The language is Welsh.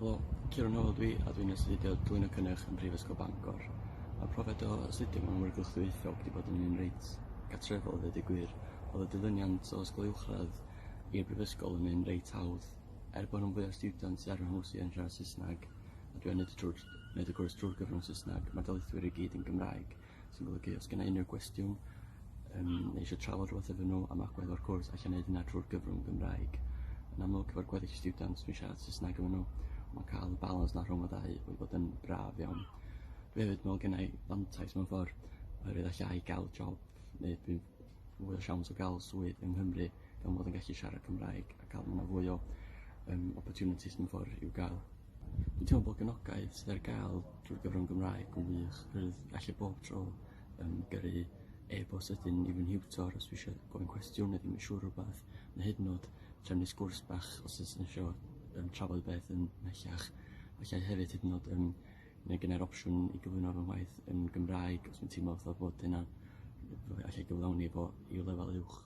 Helo, Kieran Howell dwi a dwi'n astudio Dylunio Cynnyrch yn Prifysgol Bangor. Mae'r profiad o astudio mewn awyrgylch ddwyieithog wedi bod yn un reit gartrefol i ddeud y gwir. Oedd y dilyniant o ysgol uwchradd i'r brifysgol yn un reit hawdd. Er bod rhan fwya o'r stiwdants sydd ar fy nghwrs i yn siarad Saesneg, a dwi yn neud y trwy'r neud y cwrs drwy'r gyfrwng Saesneg, mae'r darlithwyr i gyd yn Gymraeg, sy'n golygu os genna i unrhyw gwestiwn yym neu eisiau trafod rhywbeth efo nhw am agwedd o'r cwrs, alla i wneud hynna trwy'r gyfrwng Gymraeg. Yn amlwg efo'r gweddill stiwdants dwi'n siarad Saesneg efo nhw, mae cael y balans 'na rhwng y ddau wedi bod yn braf iawn. Dwi hefyd meddwl genna i fantais mewn ffordd, oherwydd alla i gael job neu dwi'n fwy o siawns o gael swydd yng Nghymru gan fod yn gallu siarad Cymraeg a cael ma' 'na fwy o yym opportunities mewn ffordd i'w gael. Dwi'n teimlo bod gefnogaeth sydd ar gael drwy'r gyfrwng Gymraeg yn wych, oherwydd alla i bob tro yym gyrru e-bost sydyn i fy nhiwtor os dwi isio gofyn cwestiwn neu ddim yn siŵr rwbath, neu hyd yn o'd trefnu sgwrs bach os oes isio yym trafod beth yn mhellach. Alla i hefyd hyd yn o'd yym neu gennai'r opsiwn i gyflwyno fy ngwaith yn Gymraeg os dwi'n teimlo fatha bod hynna allai gyflawni fo i lefel uwch.